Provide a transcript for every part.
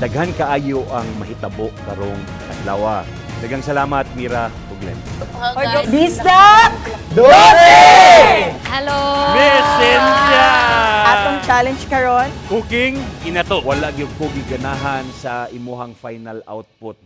Daghan kaayo ang mahitabo karong adlaw. Daghang salamat, Mira ug Glenn. Bisdak! Hello! Miss Cynthia! Atong challenge karon. Cooking inato. Wala gyud ko giganahan sa imuhang final output.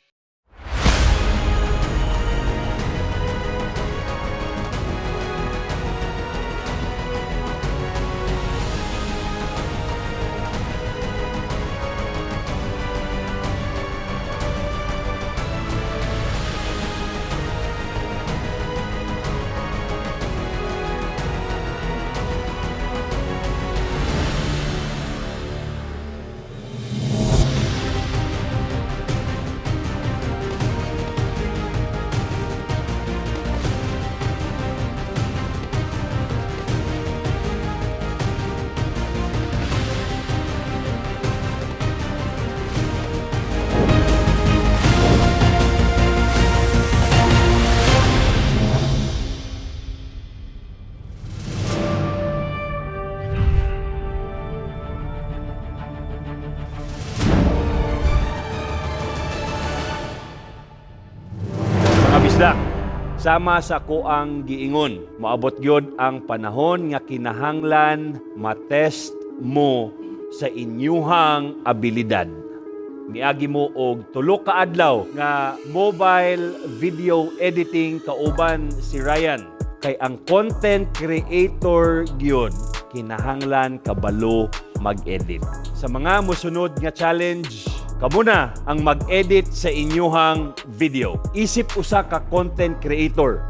Mga bisdak, sama sa kuang giingon, moabot gyud ang panahon nga kinahanglan matest mo sa inyuhang abilidad. Miagi mo og tulo ka adlaw nga mobile video editing kauban si Ryan, kay ang content creator gyud kinahanglan kabalo mag-edit. Sa mga mosunod nga challenge, kamo na ang mag-edit sa inyuhang video. Isip usa ka content creator,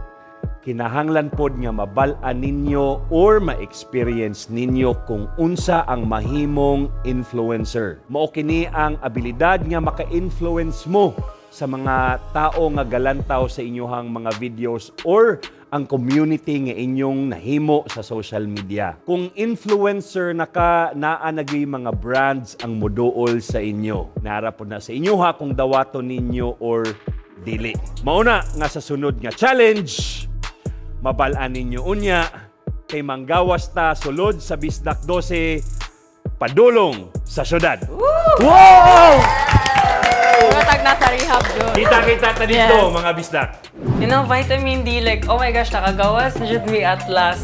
kinahanglan pod nga mabal-an ninyo or ma-experience ninyo kung unsa ang mahimong influencer. Mao kini ang abilidad nga maka-influence mo sa mga tao nga galantaw sa inyuhang mga videos or ang community nga inyong nahimo sa social media. Kung influencer na ka, naa na gyud mga brands ang moduol sa inyo. Nara po na sa inyo ha kung dawaton ninyo or dili. Mauna nga sa sunod nga challenge, mabalaan ninyo unya kay manggawas ta sulod sa Bisdak 12 padulong sa syudad. Wow! Matag na sa rehab doon. Kita-kita ta dito, Yes. mga bisdak. Vitamin D, like, oh my gosh, nakagawas na jud me at last.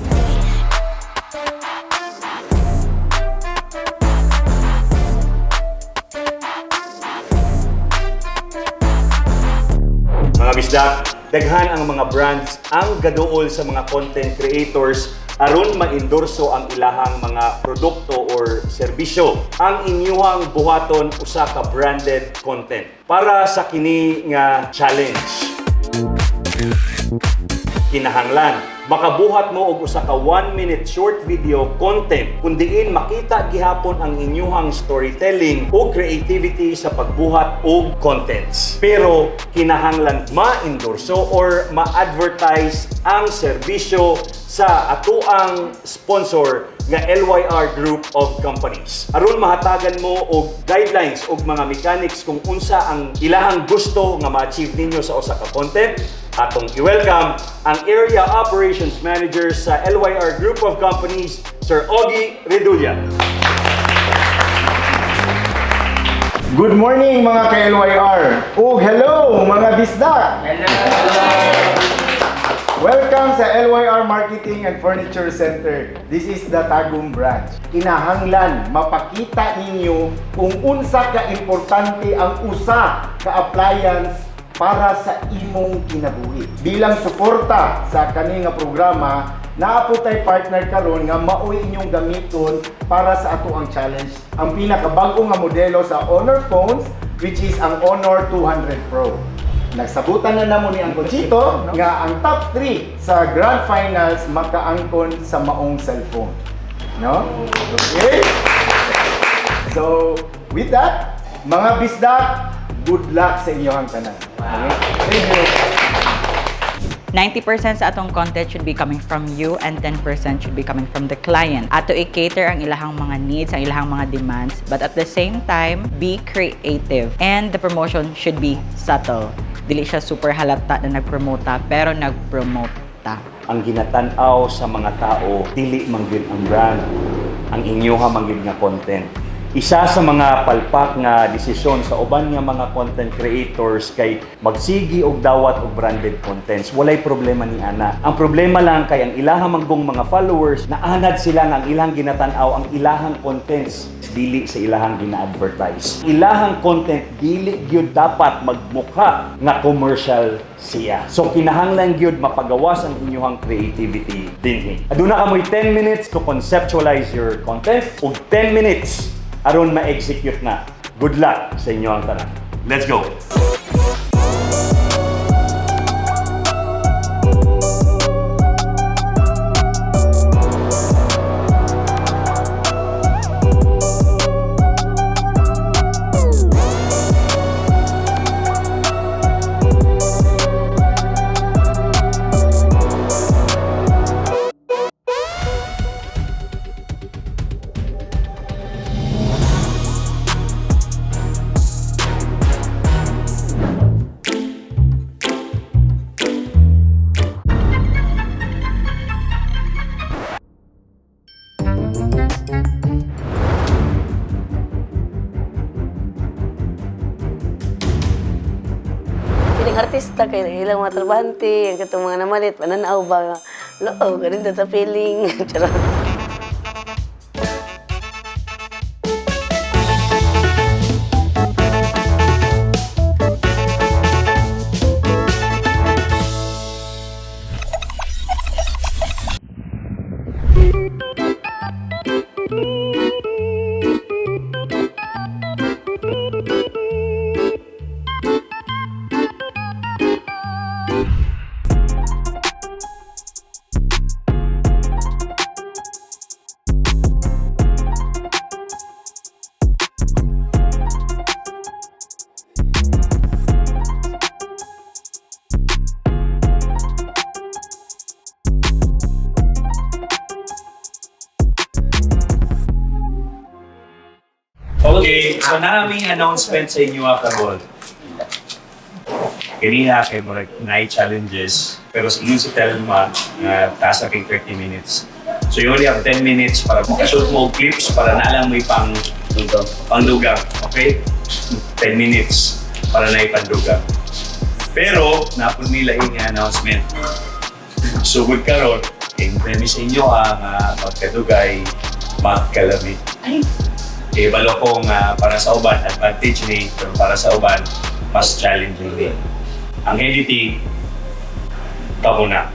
Mga bisdak, daghan ang mga brands ang gaduol sa mga content creators aron maendorso ang ilahang mga produkto or serbisyo. Ang inyuhang buhaton usa ka branded content para sa kini nga challenge. Kinahanglan makabuhat mo og usa ka 1 minute short video content kun diin makita gihapon ang inyuhang storytelling o creativity sa pagbuhat og contents. Pero kinahanglan ma-endorso or ma-advertise ang serbisyo sa atuang sponsor nga LYR Group of Companies. Aron mahatagan mo og guidelines og mga mechanics kung unsa ang ilahang gusto nga ma-achieve ninyo sa usa ka content, atong i-welcome ang Area Operations Manager sa LYR Group of Companies, Sir Ogie Redulla. Good morning, mga ka-LYR! Ug hello, mga bisdak! Welcome sa LYR Marketing and Furniture Center. This is the Tagum branch. Kinahanglan mapakita ninyo kung unsa ka importante ang usa ka appliance para sa imong kinabuhi. Bilang suporta sa kani nga programa, naa po tay partner karon nga maoy inyong gamiton para sa ato ang challenge. Ang pinakabag-o nga modelo sa Honor phones, which is ang Honor 200 Pro. Nagsabutan na namo ni Uncle Chito nga ang top 3 sa Grand Finals makaangkon sa maong cellphone. No? Okay? So, with that, mga bisdak, good luck sa inyong tanan. Okay? Thank you. 90% sa atong content should be coming from you and 10% should be coming from the client. Ato i-cater ang ilahang mga needs, ang ilahang mga demands, but at the same time, be creative. And the promotion should be subtle. Dili siya super halata na nag-promote ta, pero nag-promote ta. Ang ginatan-aw sa mga tao, dili man gyud ang brand. Ang inyoha man gyud nga content. Isa sa mga palpak nga desisyon sa uban nga mga content creators kay magsigi og dawat og branded contents. Walay problema ni ana. Ang problema lang kay ang ilahang manggong mga followers naanad sila nga ang ilang ginatan-aw ang ilahang contents dili sa ilahang gina-advertise. Ilahang content dili gyud dapat magmukha nga commercial siya. So kinahanglan gyud mapagawas ang inyong creativity dinhi. Aduna kamoy 10 minutes to conceptualize your content ug 10 minutes aron ma-execute na. Good luck sa inyo ang tanan. Let's go! Piling artista kay ilang mga trabahante, ang katong mga namalit, pananaw ba nga, loo, ganun sa feeling. Charot. Okay, so naraming announcement sa inyo karon. Kanina kay murag night challenges, pero sa ingon si Telma nga tasa kay 30 minutes. So you only have 10 minutes para makashoot mo og clips para na lang mo ipang pangdugang, okay? 10 minutes para na ipandugang. Pero napod nila yung announcement. Sugod karon, kay premise inyo ang pagkadugay magkalami. Eh, balo ko nga para sa uban, advantage ni, pero para sa uban, mas challenging din. Ang editing, kamo na.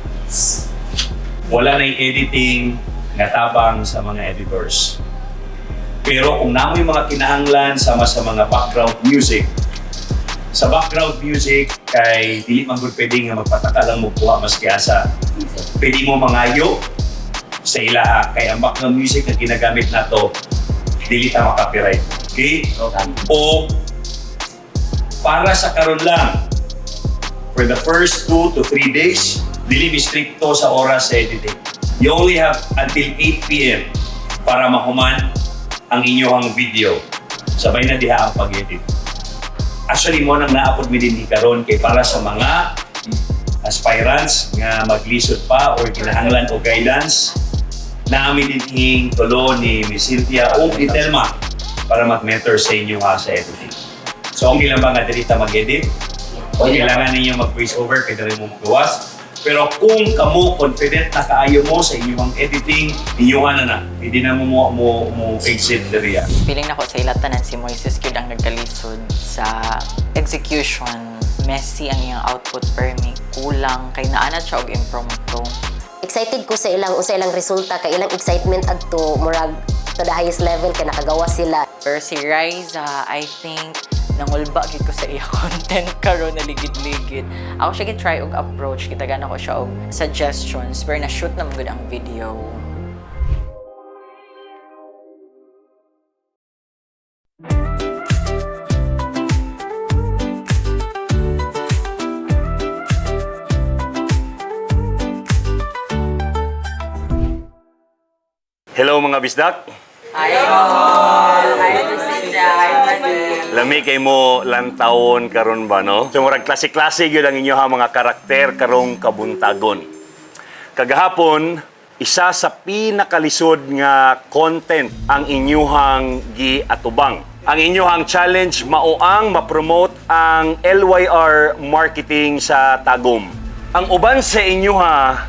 Wala na yung editing nga tabang sa mga editors. Pero kung namoy mga kinahanglan sama sa mga background music, sa background music kay dili man gud pwede nga magpataka lang mo kuha maski asa. Pwede mo mangayo sa ilaha kay ang background music na ginagamit nato dili ta makapiright. Okay? O para sa karon lang for the first 2 to 3 days, dili mi stricto sa oras sa editing. You only have until 8 p.m. para mahuman ang inyong video. Sabay na diha ang pag-edit. Actually, mo nang naapod mi dinhi karon kay para sa mga aspirants nga maglisod pa or kinahanglan og guidance, namin dinhing tulo ni Miss Cynthia o ni Telma para mag-mentor sa inyo ha sa editing. So, okay lang ba nga dili ta mag-edit? O kailangan ninyo mag-voice over, pwede rin mo magawas. Pero kung kamo confident na kaayo mo sa inyong editing, inyuhan na na. Hindi na mo mo, mo, mo exit diriya. Feeling nako sa ila tanan si Moises gyud ang nagkalisod sa execution. Messy ang iyang output per me. Kulang kay naanad siya og impromptu. Excited ko sa ilang sa ilang resulta kay ilang excitement adto murag to the highest level kay nakagawa sila. Pero si Riza, I think nangulba gyud ko sa iya content karon na ligid-ligid. Ako siya gi-try og approach, gitagan ako siya og suggestions pero na-shoot na man gud ang video. Hello mga bisdak! Lami kay mo lantawon karon ba no? So murag klase-klase gyud ang inyo ha mga karakter karong kabuntagon. Kagahapon Isa sa pinakalisod nga content ang inyuhang giatubang. Ang inyuhang challenge mao ang ma-promote ang LYR Marketing sa Tagum. Ang uban sa inyuha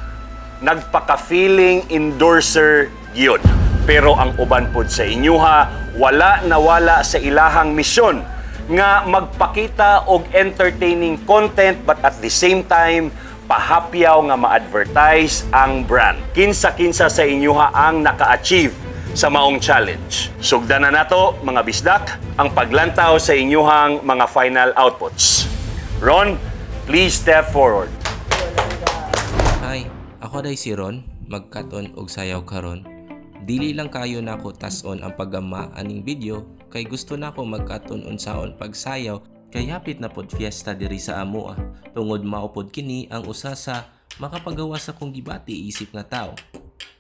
nagpaka-feeling endorser gyud. Pero ang uban pod sa inyuha wala nawala sa ilahang misyon nga magpakita og entertaining content but at the same time pahapyaw nga ma-advertise ang brand. Kinsa-kinsa sa inyuha ang naka-achieve sa maong challenge. Sugdan na nato, mga bisdak, ang paglantaw sa inyuhang mga final outputs. Ron, please step forward. Hi, ako day si Ron, magkaton og sayaw karon. Dili lang kayo nako tas-on ang paggama aning video kay gusto nako magkaton unsaon pagsayaw kay hapit na pod fiesta diri sa amoa. Tungod mao pod kini ang usa sa makapagawa sa kong gibati isip nga tao.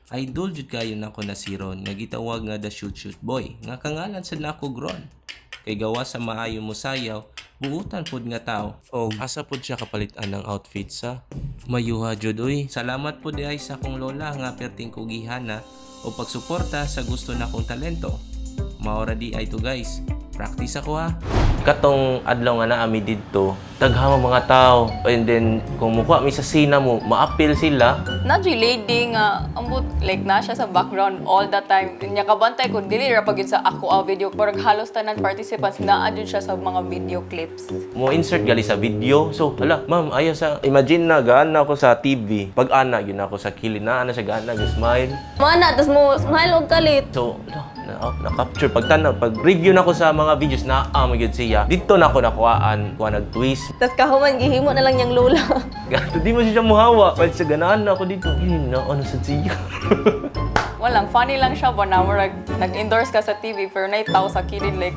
Idol jud kayo nako na si Ron nga gitawag nga the Shoot Shoot Boy nga kangalan sad nako og Ron. Kay gawa sa maayo mo sayaw, buutan pod nga tao. Og asa pod siya kapalit-an ng outfit sa Mayuha jud uy. Salamat pod diay sa akong lola nga perting kugihana o pagsuporta sa gusto nakong talento. Maora di ay to, guys. Practice ako ha. Katong adlaw nga naa mi didto, daghang mga tao. And then kung mukuha mi sa sina mo, maapil sila. Na lady nga ambot like na siya sa background all the time. Nya kabantay ko dili ra pag yun sa ako ang video, parang halos tanan participants naa jud siya sa mga video clips. Mo insert gali sa video. So, hala, ma'am, ayaw sa imagine na gaan na ako sa TV. Pag ana yun ako sa kilid na ana siya gaan na smile. Mana tas mo smile og kalit. So, hala, na, oh, na-capture pag tanaw, pag review na ko sa mga videos na ah, magyud siya. Dito na ako nakuhaan, kuha nag-twist. Tas kahuman gihimo na lang niyang lola. Gato, di mo siya muhawa. Pag siya ganaan na ako dito. Yun na, ano sa siya. Walang funny lang siya ba na murag nag-endorse ka sa TV pero nay tao sa kilid like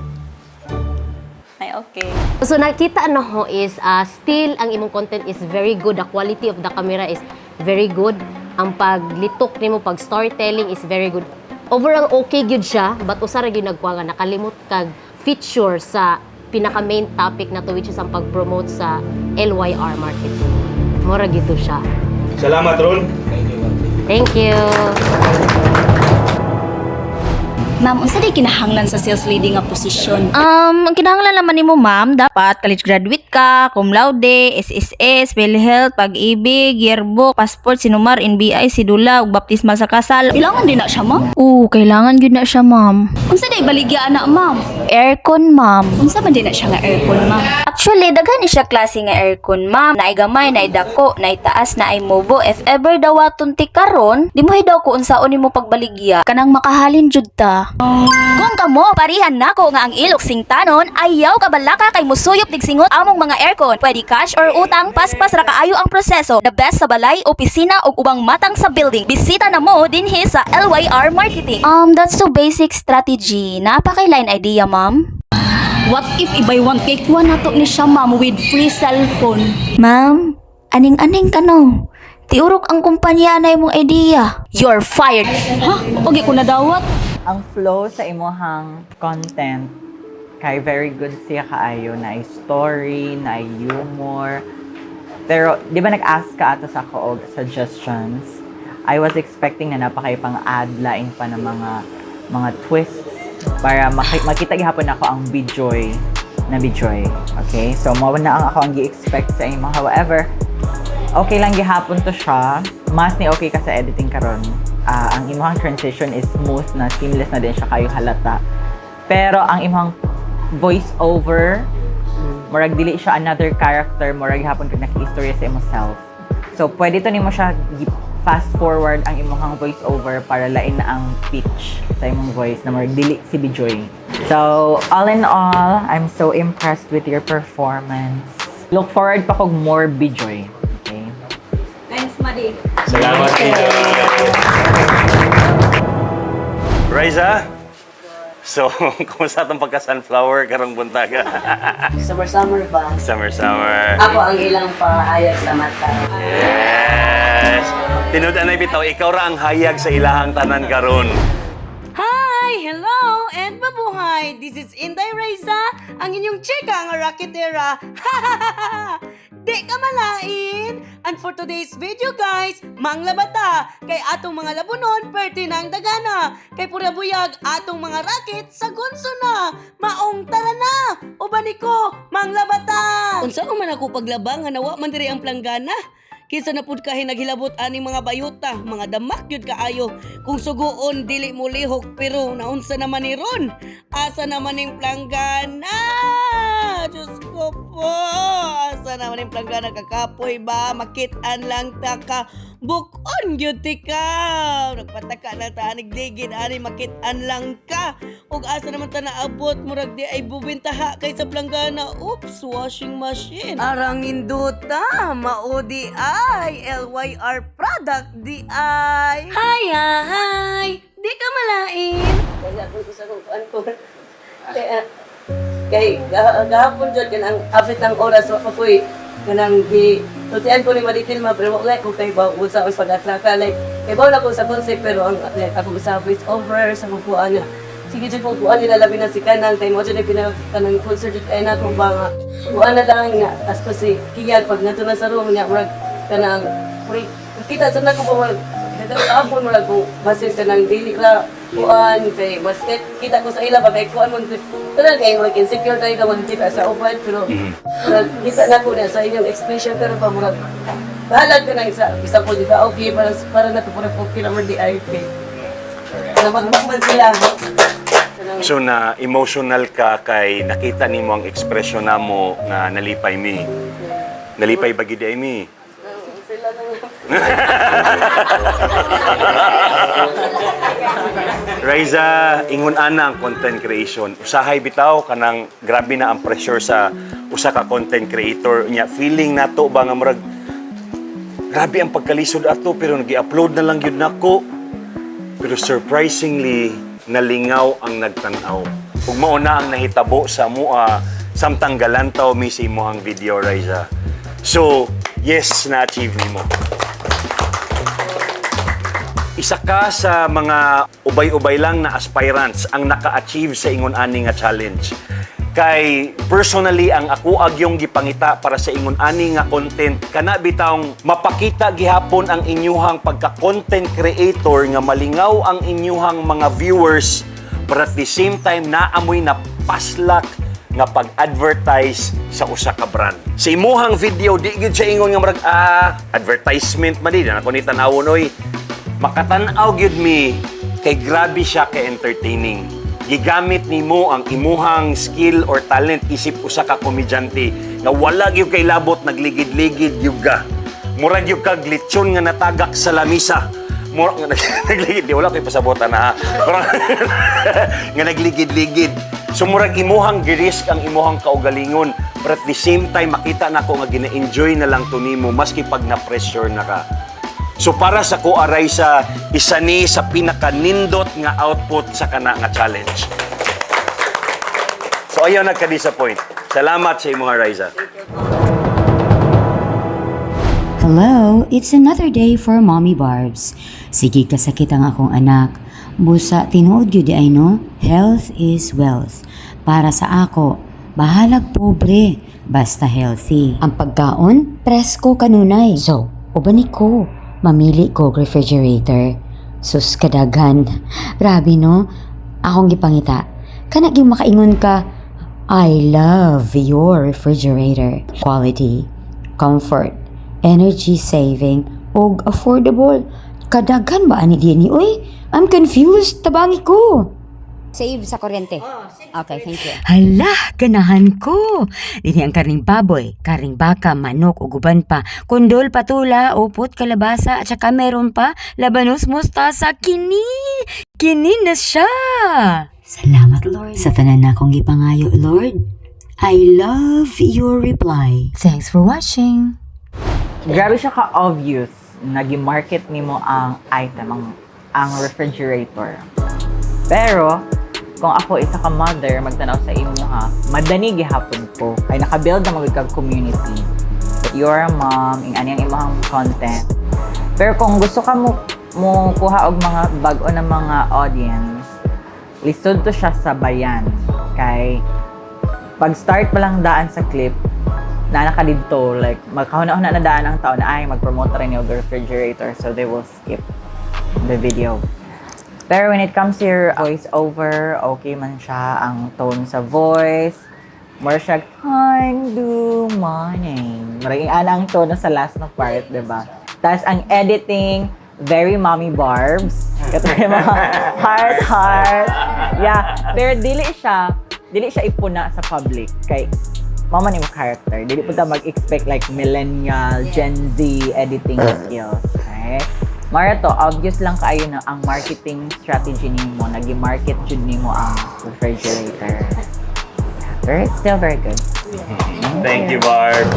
ay okay. So nakita na ho is still ang imong content is very good. The quality of the camera is very good. Ang paglitok nimo pag storytelling is very good. Overall okay gyud siya, but usa ra gyud nagkuha nga nakalimot kag feature sa pinaka main topic na to, which is ang pag-promote sa LYR Marketing. Mora gyud to siya. Salamat, Ron. Thank you. Ma'am, unsa day kinahanglan sa sales lady nga posisyon? Ang kinahanglan naman nimo, ma'am, dapat college graduate ka, cum laude, SSS, PhilHealth, Pag-ibig, yearbook, passport, sinumar, NBI, sidula, ug baptismal sa kasal. Kailangan din na siya, ma'am. Oo, kailangan gyud na siya, ma'am. Unsa day baligya ana, ma'am? Aircon, ma'am. Unsa man din na siya nga aircon, ma'am? Actually, daghan ni siya klase nga aircon, ma'am. Naay gamay, naay dako, naay taas, naay mubo. If ever dawaton ti karon, di mo hidaw ko unsaon nimo pagbaligya. Kanang makahalin jud ta. Kung kamo, parihan nako nga ang ilok singtanon, ayaw kabalaka kay musuyop digsingot among mga aircon. Pwede cash or utang, paspas ra kaayo ang proseso. The best sa balay, opisina ug ubang matang sa building. Bisita na mo dinhi sa LYR Marketing. That's so basic strategy. Napakay line idea, ma'am. What if i-buy one take one nato ni siya, ma'am, with free cellphone? Ma'am, aning-aning ka no. Tiurok ang kumpanya na imong idea. You're fired. Ha? Okay ko nadawat. Ang flow sa imuhang content kay very good siya kaayo na story, na humor. Pero di ba nag-ask ka ato sa ako og suggestions? I was expecting na napakay pang add lain pa ng mga twists para makita gihapon ako ang Bijoy na Bijoy. Okay? So mao na ang ako ang gi-expect sa imo. However, okay lang gihapon to siya. Mas ni okay ka sa editing karon. Ah, ang imong transition is smooth na, seamless na din siya kayo halata. Pero ang imong voice over, murag dili siya another character, murag gihapon kag naki-istorya sa imong self. So pwede to nimo siya fast forward ang imong voice over para lain na ang pitch sa imong voice na murag dili si Bijoy. So, all in all, I'm so impressed with your performance. Look forward pa kog more Bijoy. Okay? Thanks, Madi. Salamat, Tito. Riza? So, kumusta itong pagka-sunflower karong buntaga? Summer summer ba? Summer, summer. Ako ang ilang pahayag sa mata. Yes! Tinud anay bitaw, ikaw ra ang hayag sa ilahang tanan karon. Hi! Hello! And mabuhay! This is Inday Reza, ang inyong chika nga raketera. Di ka malain! And for today's video, guys, manglabata kay atong mga labunon perti ng dagana. Kay pura buyag atong mga raket sa gunso na. Maong tara na! Uban ko, manglabata! Unsa man ako paglaba nga nawa man diri ang planggana? Kinsa na pud kahin naghilabot aning mga bayuta, mga damak gyud kaayo. Kung suguon dili mo lihok, pero naunsa naman ni ron? Asa naman ning planggana? Diyos ko po! Asa naman ning planggana, kakapoy ba? Makit-an lang ta ka. Bukon gyud ti ka. Nagpataka na ta anig ligid ani, makit-an lang ka. Ug asa naman ta naabot, murag di ay bubintaha kay sa planggana. Oops, washing machine. Arang induta, mao di ay LYR product di ay. Hi, hi. Di ka malain. Kaya ako sa kong kuan ko. Kaya, kay gahapon jud kanang afit ng oras wa pa ko'y kanang gi tultian ko ni Maritil ma, pero wala ko kay ba sa ang pag-atraka, like kay ba ko sa concept, pero ang like, ako sa voice over sa kong kuan nga sige jud kong kuan nila, labi na si kanang kay mo jud ay pina kanang concert jud kay na kung ba nga kuan na lang nga as ko si Kiyan pag nato na sa room niya, murag kanang murag kita sa na ko ba, murag kahapon murag kung basin kanang dili ra kuan kay mas kita ko sa ila ba kay kuan mo tanan kay murag insecure tayo ka magkita sa uban, pero murag kita na ko na sa inyong expression, pero pa murag bahala ka na isa isa po di ka okay para na to murag okay naman di ay kay man sila. So na emotional ka kay nakita nimo ang ekspresyon namo nga nalipay mi. Nalipay ba gid ay mi? Sila na. Raiza, ingon ana ang content creation. Usahay bitaw kanang grabe na ang pressure sa usa ka content creator nya. Feeling nato ba nga murag grabe ang pagkalisod ato, pero nagi-upload na lang gyud nako. Pero surprisingly, nalingaw ang nagtan-aw. Ug mao na ang nahitabo sa mua samtang galantaw mi sa imong video, Raiza. So, yes, na-achieve nimo. Isa ka sa mga ubay-ubay lang na aspirants ang naka-achieve sa ingon ani nga challenge. Kay personally, ang ako agyong gipangita para sa ingon ani nga content kana bitawng mapakita gihapon ang inyuhang pagka-content creator nga malingaw ang inyuhang mga viewers, but at the same time naamoy na paslak nga pag-advertise sa usa ka brand. Sa imuhang video, di gyud siya ingon nga murag advertisement man di na ako ni tan-awon oy. Makatan-aw gyud mi kay grabe siya ka entertaining. Gigamit nimo ang imuhang skill or talent isip usa ka komedyante nga wala gyud kay labot, nagligid-ligid gyud ka. Murag gyud kag lechon nga natagak sa lamisa. Murag nga nagligid, di wala koy pasabotan na ha. Nga nagligid-ligid. So murag imuhang girisk ang imuhang kaugalingon, but at the same time makita nako nga gina-enjoy na lang to nimo maski pag na-pressure na ka. So para sa ko, aray sa isa ni sa pinakanindot nga output sa kana nga challenge. So ayaw nagka-disappoint. Salamat sa imuha, Raisa. Hello, it's another day for Mommy Barbs. Sige, kasakit ang akong anak. Busa, tinuod gyud ay no? Health is wealth. Para sa ako, bahalag pobre, basta healthy. Ang pagkaon, presko kanunay. So, uban ko, mamili ko refrigerator. Sus kadaghan. Grabe no? Akong gipangita. Kana gyud makaingon ka, "I love your refrigerator." Quality, comfort, energy saving, ug affordable. Kadaghan ba ani diyan ni? Uy, I'm confused. Tabangi ko. Save sa kuryente. Okay, thank you. Hala, ganahan ko. Dini ang karning baboy, karning baka, manok, ug uban pa. Kondol, patula, upot, kalabasa, at saka meron pa labanos, mustasa, kini. Kini na siya. Salamat, Lord. Sa tanan na akong gipangayo, Lord, I love your reply. Thanks for watching. Grabe siya ka-obvious na gi-market nimo ang item, ang refrigerator. Pero, kung ako isa ka mother, magtanaw sa imo ha, madani gihapon ko. Ay naka-build na magud kag community. That you're a mom, ing ani ang imong content. Pero kung gusto ka mo kuha og mga bag-o na mga audience, lisod to siya sa bayan. Kay pag start pa lang daan sa clip, Na naka didto, like magkahuna-huna na daan ang tao na ay mag-promote rin yung refrigerator, so they will skip the video. Pero when it comes to your voice over, okay man siya ang tone sa voice. More siya, time do morning. Maraming ana ang tone sa last na part, di ba? Tapos ang editing, very Mommy Barbs. Kato yung mga heart, heart. Yeah. Pero dili siya ipuna sa public. Kay, mama ni mo character. Dili po ta mag-expect like millennial, Gen Z editing skills. Right? Mara to, obvious lang kaayo na ang marketing strategy nimo, nagi-market jud nimo ang refrigerator. Pero it's still very good. Thank you, Barb.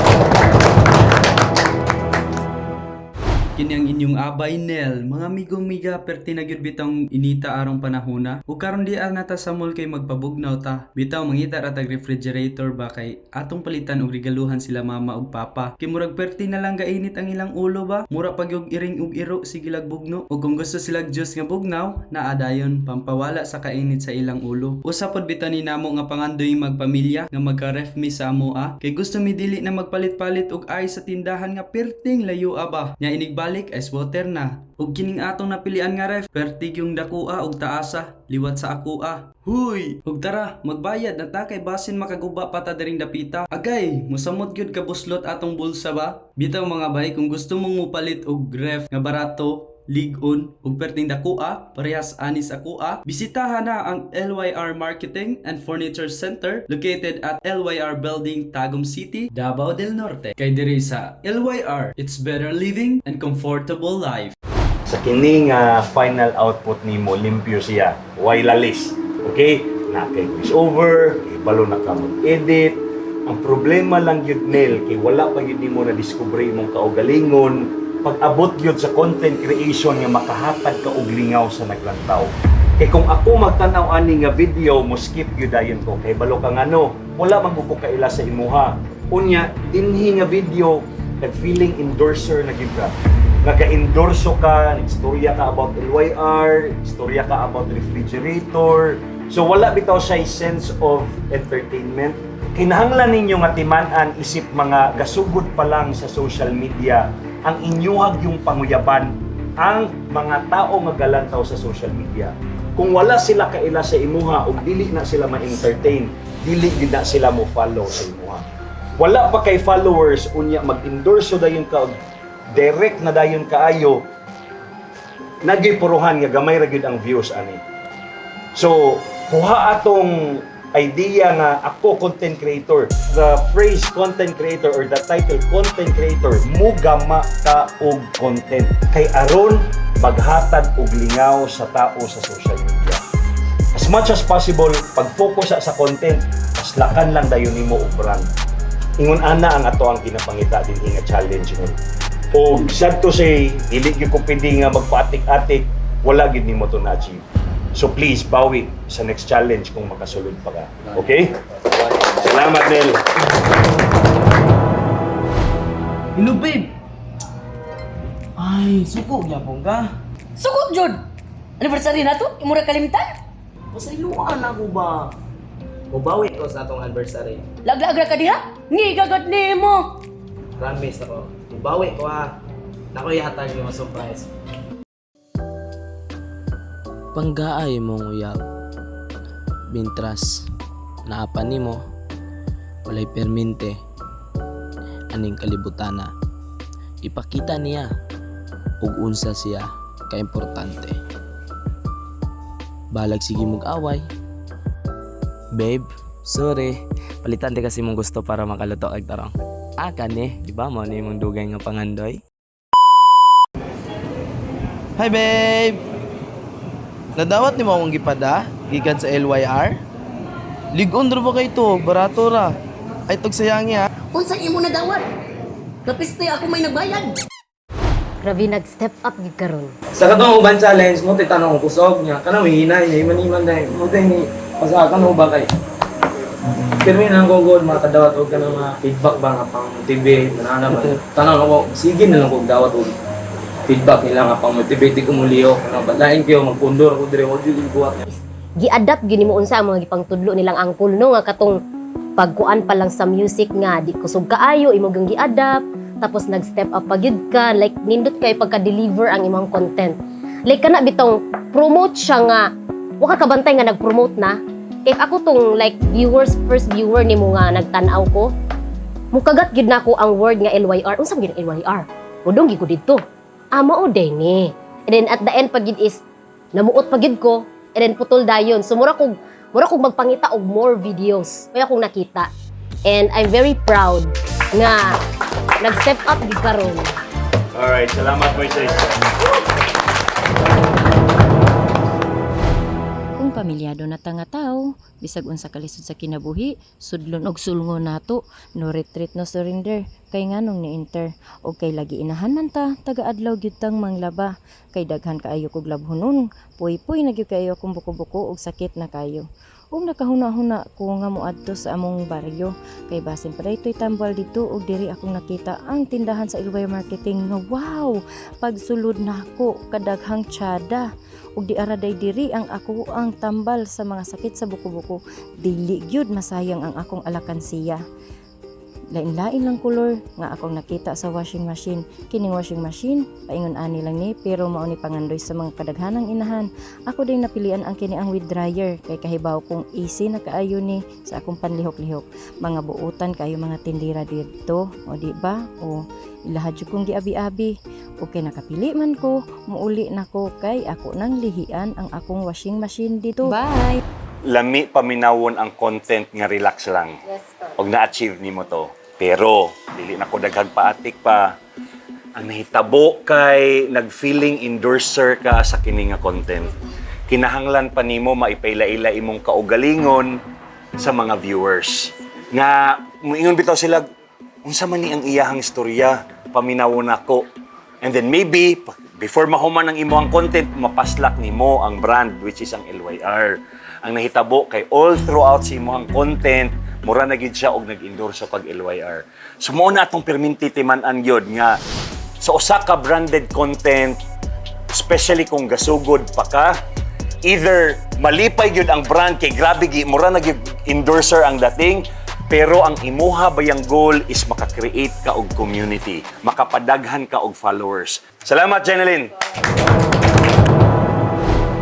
Kini ang inyong abay Nel, mga amigo-miga, perti na gyud bitong inita arong panahona. Ug karon di nata sa mall kay magpabugnaw ta. Bitaw mangita ra tag refrigerator ba kay atong palitan og regaluhan sila mama ug papa. Kay murag perti na lang gainit ang ilang ulo ba? Mura pa gyud iring ug iro sige lag bugno. Ug kung gusto sila juice nga bugnaw, naa dayon pampawala sa kainit sa ilang ulo. Usa pod bitaw ni namo nga pangandoy magpamilya nga magka-ref mi sa amoa kay gusto mi dili na magpalit-palit og ice sa tindahan nga perting layo ba. Nya inigbalik ice water na. Ug kining atong napilian nga ref, perti yung dakoa og taasa, liwat sa akoa. Huy! Ug tara, magbayad na ta kay basin makaguba pa ta diring dapita. Agay, musamot gyud kabuslot atong bulsa ba? Bitaw mga bay, kung gusto mong mupalit og ref nga barato, ligon ug perting dakoa, parehas anis akoa, bisitahan na ang LYR Marketing and Furniture Center located at LYR Building, Tagum City, Davao del Norte. Kay diri sa LYR, it's better living and comfortable life. Sa kini nga final output nimo, limpyo siya. Way lalis. Okay? Na kay voice over, balo na ka mag-edit. Ang problema lang yun, Nel, kay wala pa yun nimo na discover imong kaugalingon pag abot yun sa content creation nga makahatag ka og lingaw sa naglantaw. Kay kung ako magtanaw ani nga video, mo skip gyud dayon ko kay balo ka ngano, wala man ko kaila sa imuha. Unya dinhi nga video, nag-feeling endorser na gyud ka. Naka-endorso ka, istorya ka about LYR, istorya ka about refrigerator. So wala bitaw siya sense of entertainment. Kinahanglan ninyo nga timan-an isip mga gasugod pa lang sa social media ang inyuhag yung panguyaban ang mga tao nga galantaw sa social media. Kung wala sila kaila sa imuha ug dili na sila ma-entertain, dili gid na sila mo follow sa imuha. Wala pa kay followers unya mag-endorso dayon ka og direct na dayon kaayo, nagipuruhan nga gamay ra gyud ang views ani. So, kuha atong idea nga ako content creator. The phrase content creator or the title content creator, mugama ka og content. Kay aron maghatag og lingaw sa tao sa social media. As much as possible, pag-focus sa content, aslakan lang dayon nimo og brand. Ingon ana ang ato ang ginapangita din nga challenge mo. O sad to say, dili gyud ko pwede nga magpaatik-atik, wala gyud nimo to na-achieve. So please, bawi sa next challenge kung makasulod pa ka. Okay? Salamat, Nel. Hello, babe! Ay, suko gyapon ka. Suko jud. Anniversary na to, imura kalimtan. Pasayloan ako ba? Mubawi ko sa atong anniversary. Laglag ra ka diha. Ngigagat nimo. Promise ako. Mubawi ko ha. Nako ihatag yung surprise. Panggaay mong uyab. Mintras, naapa nimo, walay perminte, aning kalibutana. Ipakita niya ug unsa siya kaimportante. Balag sige mog away. Babe, sorry. Palitan di kasi mong gusto para makaluto ag tarong. Ah, kani, di ba mo ni imong dugay nga pangandoy? Hi, babe! Nadawat ni mo akong gipada, gikan sa LYR? Ligon ra ba kay to? Barato ra. Ay, tagsayangi ha. Unsa imo nadawat? Kapiste ako may nagbayad. Grabe, nag-step up gid karon. Sa katong uban challenge mo, titanong ko kusog niya. Kanang hinay, niya, iman-iman na. Mo ni pasakan mo ba kay? Pero yun ang google, makadawat og kanang mga feedback ba nga pang motivate, manana ba? Tanong ako, sige na lang kog dawat og feedback nila nga pang motivate, di ko mulihok. Kanang lain kayo, magpundor ako dire, wag jud buhat. Gi-adapt gyud nimo unsa ang mga gipangtudlo nilang angkol no nga katong Pagkuan pa lang sa music nga di kusog kaayo imo gyung gi-adapt, tapos nag-step up pa gyud ka, like nindot kay pagka-deliver ang imong content. Like kana bitong promote siya nga wa ka kabantay nga nag-promote na. If ako tong like viewers, first viewer nimo nga nagtan-aw ko, mukagat gyud nako ang word nga LYR. Unsa man gyud ang LYR? Mudong gyud ko didto. Ah, mao ni. And then at the end pag gyud is namuot pa gyud ko and then putol dayon. So mura kog magpangita og more videos. Kaya akong nakita. And I'm very proud nga nag-step up gyud karon. Alright, salamat, Moises. Kung pamilyado na ta nga tao, bisag unsa kalisod sa kinabuhi, sudlon og sulngon nato, no retreat no surrender, kay nganong ni-enter, og kay lagi inahan man ta, taga-adlaw gyud tang manglaba, kay daghan kaayo kog labhonon, puy-puy na gyud kaayo akong buko-buko og sakit na kayo. Ug nakahuna-huna ko nga moadto sa among baryo, kay basin pa daytoy tambal didto og diri akong nakita ang tindahan sa LYR Marketing nga wow, pagsulod nako kadaghang tsada ug di ara day diri ang ako ang tambal sa mga sakit sa buko-buko. Dili gyud masayang ang akong alakansya. Lain-lain lang kolor nga akong nakita sa washing machine. Kining washing machine, paingon ani lang ni, pero mao ni pangandoy sa mga kadaghanang inahan. Ako din napilian ang kini ang with dryer kay kahibaw kong easy na kaayo ni sa akong panlihok-lihok. Mga buutan kayo mga tindira didto, o di ba? O ilaha jud kong giabi-abi. Okay, nakapili man ko, muuli na ko kay ako nang lihian ang akong washing machine dito. Bye! Lami paminawon ang content nga relax lang. Yes po. Og na-achieve nimo to. Pero dili na ko daghang paatik pa. Ang nahitabo kay nag-feeling endorser ka sa kini nga content. Kinahanglan pa nimo maipailaila imong kaugalingon sa mga viewers. Nga muingon bitaw sila, unsa man ni ang iyahang istorya, paminawon nako. And then maybe before mahuman ang imong content, mapaslak nimo ang brand, which is ang LYR. Ang nahitabo kay all throughout sa imong content, mura na gid siya og nag-endorse sa pag LYR. So mao na atong perminti timan-an gyud nga sa usa ka branded content, especially kung gasugod pa ka, either malipay gyud ang brand kay grabe gi mura na gyud endorser ang dating, pero ang imuha bayang goal is maka-create ka og community, makapadaghan ka og followers. Salamat, Jeneline.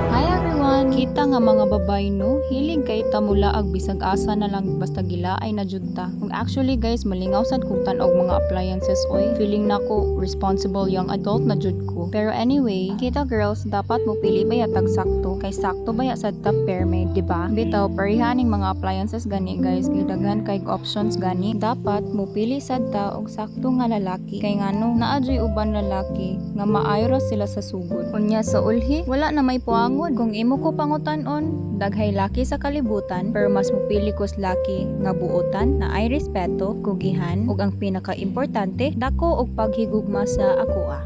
Hi everyone! Kita nga mga babay no, hilig kay ta mulaag bisag asa na lang basta gilaay na jud ta. Kung actually guys, malingaw sad kog tan-og mga appliances oy. Feeling nako responsible young adult na jud ko. Pero anyway, kita girls, dapat mo pili baya tag sakto kay sakto baya sad ta perme, di ba? Bitaw parehaning mga appliances gani guys, kay daghan kay options gani. Dapat mo pili sad ta og sakto nga lalaki. Kay ngano, naa juy uban lalaki nga maayo ra sila sa sugod. Unya sa ulhi, wala na may puangod. Kung imo ko pangutan-on, daghay laki sa kalibutan, pero mas mupili ko sa laki nga buotan, na ay respeto, kugihan, ug ang pinaka-importante, dako og paghigugma sa akoa.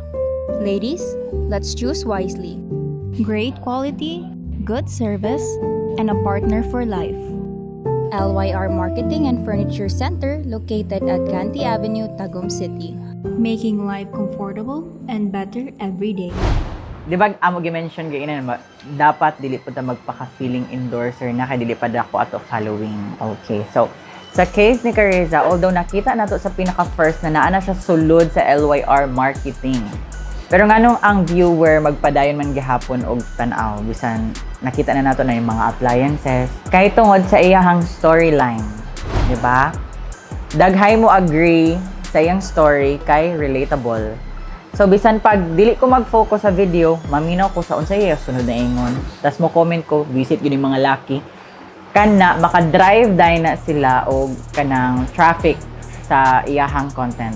Ladies, let's choose wisely. Great quality, good service, and a partner for life. LYR Marketing and Furniture Center, located at Ganti Avenue, Tagum City. Making life comfortable and better every day. Di ba amo gi-mention kay ba, dapat dili po ta magpaka-feeling endorser na kay dili pa dako ato following. Okay, so sa case ni Carissa, although nakita nato sa pinaka first na naa na siya sulod sa LYR Marketing. Pero nganong ang viewer magpadayon man gihapon og tan-aw bisan nakita na nato na yung mga appliances kay tungod sa iyahang storyline, di ba? Daghay mo agree sa iyang story kay relatable. So bisan pag dili ko mag-focus sa video, maminaw ko sa unsay iya sunod na ingon. Tas mo comment ko, visit gyud yung mga laki. Kana maka-drive dai na sila og kanang traffic sa iyahang content.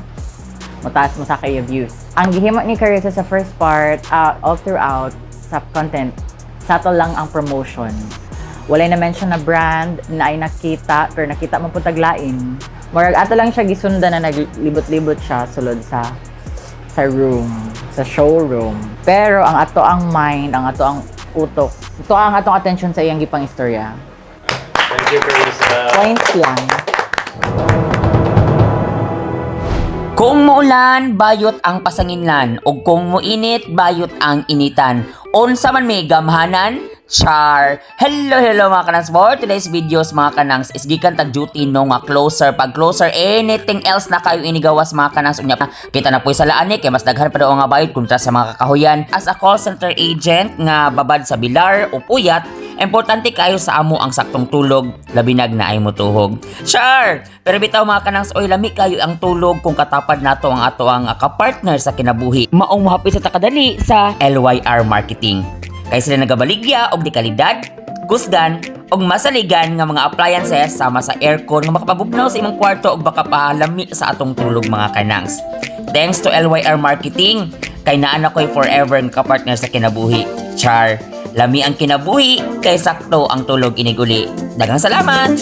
Motaas mo sa kay views. Ang gihimo ni Carissa sa first part, all throughout sa content, subtle lang ang promotion. Walay na mention na brand na ay nakita, pero nakita mo po taglain. Murag ato lang siya gisundan na naglibot-libot siya sulod sa room, sa showroom. Pero ang ato ang mind, ang ato ang utok, ito ang atong attention sa iyang gipang istorya. Thank you, Carissa. Points lang. Kung muulan, bayot ang pasanginlan, ug kung muinit, bayot ang initan. Unsa man may gamhanan, Char! Hello, hello mga kanangs. For today's videos mga kanangs is gikan tag duty no nga closer. Pag closer, anything else na kayo inigawas mga kanangs. Unya, kita na po sa laan eh, kay mas daghan pa daw nga bayad kontra sa mga kakahuyan. As a call center agent nga babad sa bilar o puyat, importante kayo sa amo ang saktong tulog, labinag na ay motuhog. Char! Pero bitaw mga kanangs, oy, lami kayo ang tulog kung katapad nato ang ato ang kapartner sa kinabuhi. Maong mohapit sa takadali sa LYR Marketing. Kay sila nagabaligya og di kalidad, kusgan, og masaligan nga mga appliances sama sa aircon nga makapabugnaw sa imong kwarto og baka pahalami sa atong tulog mga kanangs. Thanks to LYR Marketing, kay naa na ko'y forever nga kapartner sa kinabuhi. Char! Lami ang kinabuhi, kay sakto ang tulog iniguli. Daghang salamat!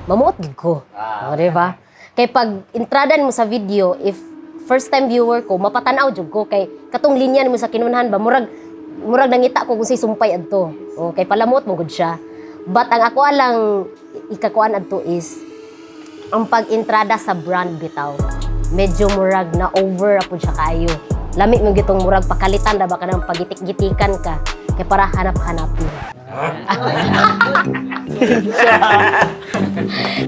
Mamuot gid ko. O, di ba? Kay pag entrada mo sa video, if first time viewer ko, mapatanaw jud ko kay katong linya nimo sa kinunhan ba, murag murag nangita ko kung say sumpay adto. O, kay palamuot mo gud siya. But ang ako lang ikakuan adto is ang pag-entrada sa brand bitaw. Medyo murag na over ra pud siya kaayo. Lami mo gitong murag pakalitan ra ba kanang pagitik-gitikan ka kay para hanap-hanap mo.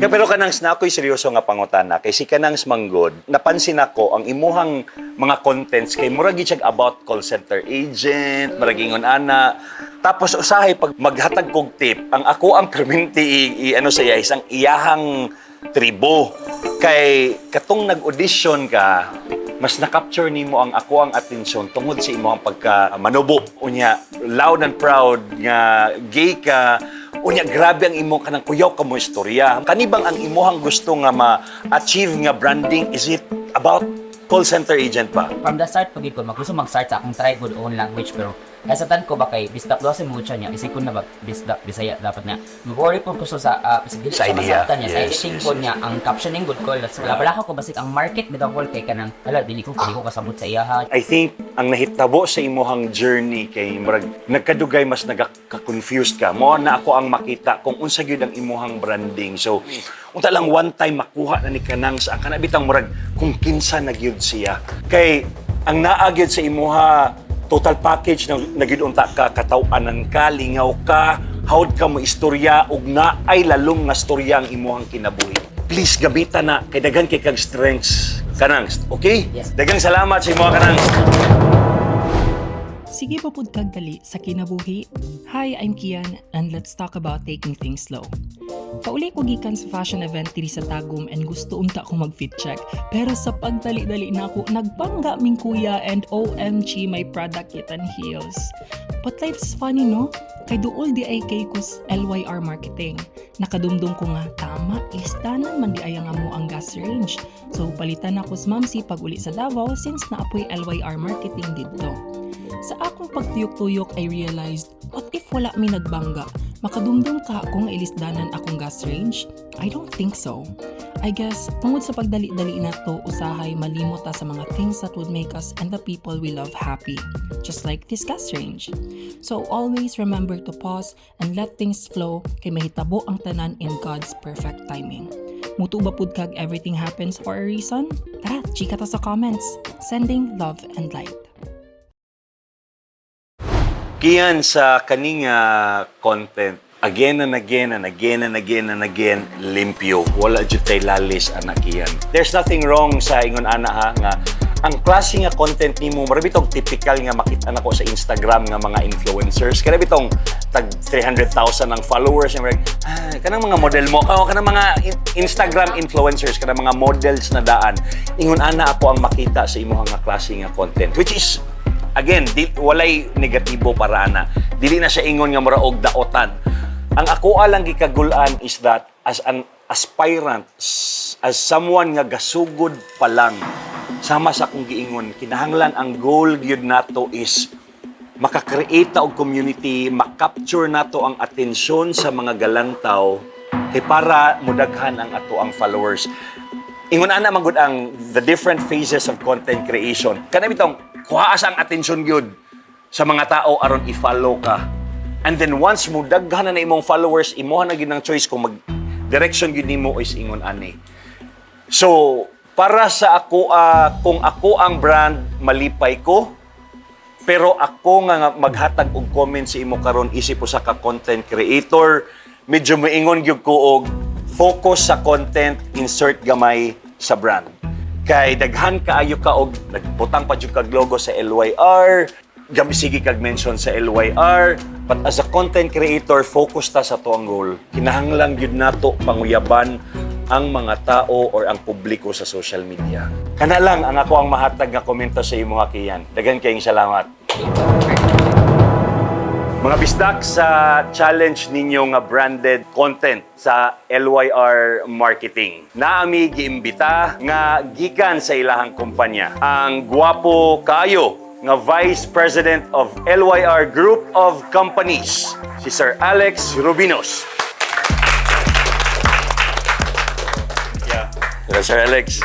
Pero kanang na ako'y seryoso nga pangutana kay si kanang manggod, napansin ako ang imuhang mga contents kay murag gyud siya about call center agent, murag ingon ana. Tapos usahay pag maghatag kog tip, ang ako ang perminti ano sa iya is ang iyahang tribo. Kay katong nag-audition ka, mas na-capture nimo ang ako ang atensyon tungod sa imong pagka manubo. Unya, loud and proud nga gay ka. Unya, grabe ang imo kanang kuyaw ka mo istorya. Kanibang ang imuhang gusto nga ma-achieve nga branding, is it about call center agent ba? From the start, pag ko, magusto mag-start sa akong try good own language, pero kaya sa tan ko ba kay bisdak do sa mucha niya, isip ko na ba bisdak Bisaya dapat na. Mag-worry po ko sa dili Sa siya idea. masabtan niya, sa editing ko niya, ang captioning good ko, wala wala ko basik ang market bitaw ko kay kanang hala dili ko kasabot sa iyaha. I think ang nahitabo sa imuhang journey kay murag nagkadugay mas nagka-confused ka. Mo na ako ang makita kung unsa gyud ang imuhang branding. So unta lang one time makuha na ni kanang sa ang kana bitang murag kung kinsa na gyud siya. Kay ang naa gyud sa imuha total package na na gyud unta ka, kataw-anan ka, lingaw ka, hawd ka mo istorya ug naay lalom nga storya ang imuhang kinabuhi. Please gamitan na kay daghan kay kag strengths kanang. Okay? Yes. Daghang salamat sa imuha, kanang. Sige pa pud kag dali sa kinabuhi. Hi, I'm Kian and let's talk about taking things slow. Pauli ko gikan sa fashion event diri sa Tagum and gusto unta ko mag-fit check. Pero sa pagdali-dali na ako, nagbangga ming kuya and OMG, my Prada kitten heels. But life's funny, no? Kay duol diay kay kus LYR Marketing. Nakadumdum ko nga, tama, listanan man diay ang amo ang gas range. So palitan ako sa Mamsi pag uli sa Davao since naapoy LYR Marketing didto. Sa akong pagtuyok-tuyok, I realized, what if wala mi nagbangga? Makadumdum ka kung ilisdanan akong gas range? I don't think so. I guess, tungod sa pagdali-dali na to, usahay malimot ta sa mga things that would make us and the people we love happy. Just like this gas range. So always remember to pause and let things flow kay mahitabo ang tanan in God's perfect timing. Mutuo ba pud kag everything happens for a reason? Tara, chika ta sa comments. Sending love and light. Kian, sa kaning content, again and again and again and again and again, limpyo. Wala jud tay lalis ana, Kian. There's nothing wrong sa ingon ana ha nga ang klase nga content nimo mura bitong typical nga makita nako sa Instagram nga mga influencers. Kana bitong tag 300,000 ang followers nga murag, kanang mga model mo ka kanang mga Instagram influencers, kanang mga models na daan. Ingon ana ako ang makita sa imong nga klase nga content, which is again, di, walay negatibo para ana. Dili na siya ingon nga mura og daotan. Ang ako lang gikagulan is that as an aspirant, as someone nga gasugod pa lang, sama sa akong giingon, kinahanglan ang goal gyud nato is makakreate ta og community, makapture nato ang atensyon sa mga galantaw kay para mudaghan ang ato ang followers. Ingon ana man gud ang the different phases of content creation. Kana bitong kuhaa sa ang atensyon gyud sa mga tao aron i-follow ka. And then once mo daghan na imong followers, imuha na gyud ang choice kung mag direction gyud nimo is ingon ani. So, para sa ako, kung ako ang brand, malipay ko. Pero ako nga maghatag og comment sa imo karon isip usa ka content creator, medyo moingon gyud ko og focus sa content, insert gamay sa brand. Kay daghan kaayo ka og nagbutang pa jud kag logo sa LYR, gami sige kag mention sa LYR, but as a content creator, focus ta sa tuang goal. Kinahanglan gyud nato panguyaban ang mga tao or ang publiko sa social media. Kana lang ang ako ang mahatag nga komento sa imo, Kian. Daghan kayong salamat. Mga bisdak, sa challenge ninyo nga branded content sa LYR Marketing, naami giimbita nga gikan sa ilahang kumpanya ang gwapo kaayo nga Vice President of LYR Group of Companies, si Sir Alex Rubinos. Yeah. Hello, Sir Alex.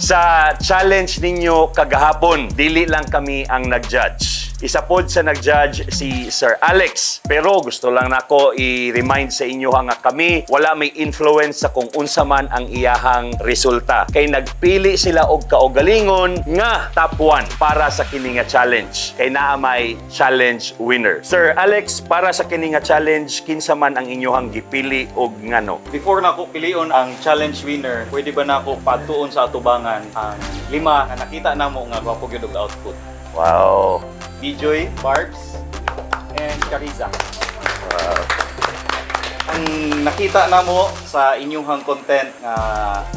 Sa challenge ninyo kagahapon, dili lang kami ang nag-judge. Isa pod sa nag-judge si Sir Alex. Pero gusto lang nako i-remind sa inyo nga kami wala may influence sa kung unsa man ang iyahang resulta. Kay nagpili sila og kaugalingon nga top 1 para sa kini nga challenge. Kay naa may challenge winner. Sir Alex, para sa kini nga challenge, kinsa man ang inyohang gipili og ngano? Before nako pilion ang challenge winner, pwede ba nako patuon sa atubangan ang lima nga nakita namo nga gwapo gyud og output? Wow. Bijoy, Barbs, and Cariza. Wow. Ang nakita namo sa inyuhang content nga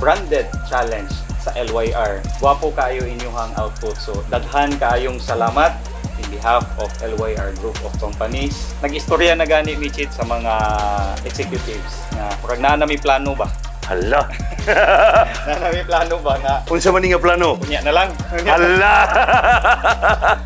branded challenge sa LYR, gwapo kaayo inyuhang output. So daghan kaayong salamat in behalf of LYR Group of Companies. Nag-istorya na gani mi Chit sa mga executives nga murag naa na mi plano ba? Hala. Naa na mi plano ba nga Unsa man ni nga plano? Unya na lang. Hala.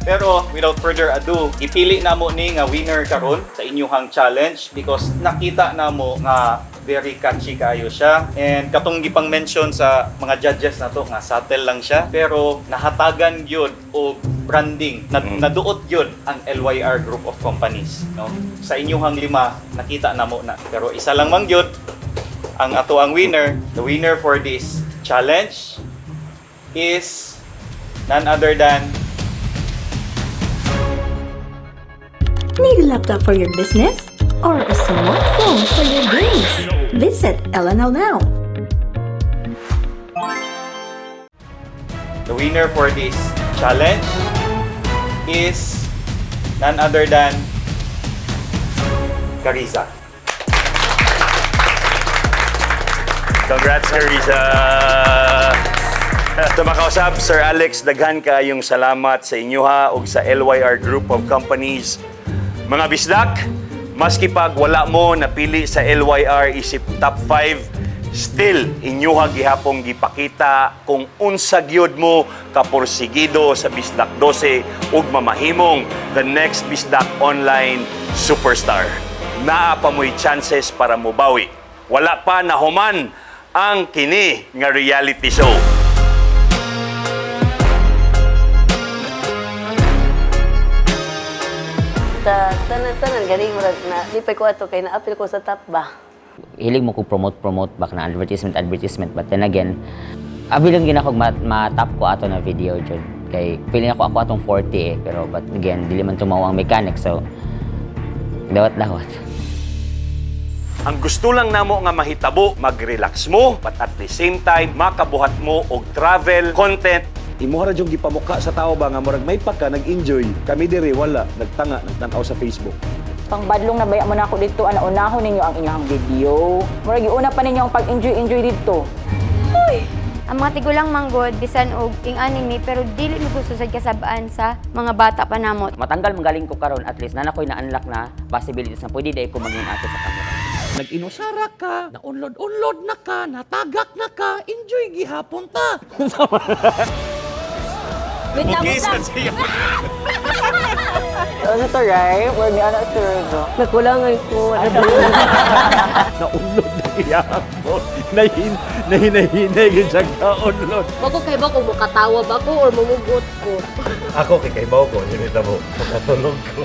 Pero without further ado, ipili namo ni nga winner karon sa inyuhang challenge because nakita namo nga very catchy kaayo siya, and katong gipang mention sa mga judges nato nga subtle lang siya pero nahatagan gyud og branding na, naduot gyud ang LYR Group of Companies, no? Sa inyuhang lima, nakita namo na, pero isa lang man gyud ang ato ang winner. The winner for this challenge is none other than Need a laptop for your business? Or a smartphone for your games? Visit LNL now. The winner for this challenge is none other than Cariza. Congrats, Carissa! Sa makausap, Sir Alex, daghan kayong salamat sa inyo ha ug sa LYR Group of Companies. Mga bisdak, maski pag wala mo napili sa LYR isip top 5, still inyuha gihapong gipakita kung unsa gyud mo kaporsigido sa Bisdak 12 ug mamahimong the next Bisdak Online superstar. Naa pa mo'y chances para mobawi. Wala pa nahuman ang kini nga reality show. Ta tanan-tanan gani murag na lipay ko ato kay naapil ko sa top ba. Hilig mo ko promote promote back na advertisement advertisement, but then again, abi lang gina kog ma-top ko ato na video jud kay feeling ako ako atong 40 eh, pero but again, dili man tumaw ang mechanic, so dawat dawat. Ang gusto lang namo nga mahitabo, mag-relax mo, but at the same time, makabuhat mo og travel content. Imuha ra jung gipamuka sa tao ba nga murag may pagka nag-enjoy. Kami diri wala, nagtanga, nagtan-aw sa Facebook. Pangbadlong na baya mo na ako dito, ana unahon ninyo ang inyong video. Murag iuna pa ninyo ang pag-enjoy-enjoy dito. Ang mga tigulang manggod bisan og ing-ani mi pero dili mi gusto sad kasab-an sa mga bata pa namo. Matanggal magaling ko karon, at least na ako'y na-unlock na possibilities na pwede dai ko maging ate sa camera. Nag-inusara ka, na-unload-unload na ka, natagak na ka, enjoy gihapon ta. Wait lang, wait lang. Ano to, right? Where ni ano to, no? Nakulangan ko. Naunlod na gihapon. Nahin, nahinay gyud siya kaunlod. Wako kay ba kung mukatawa ba ko or mumugot ko. Ako kay kaybaw ko, yun ito mo. Makatulog ko.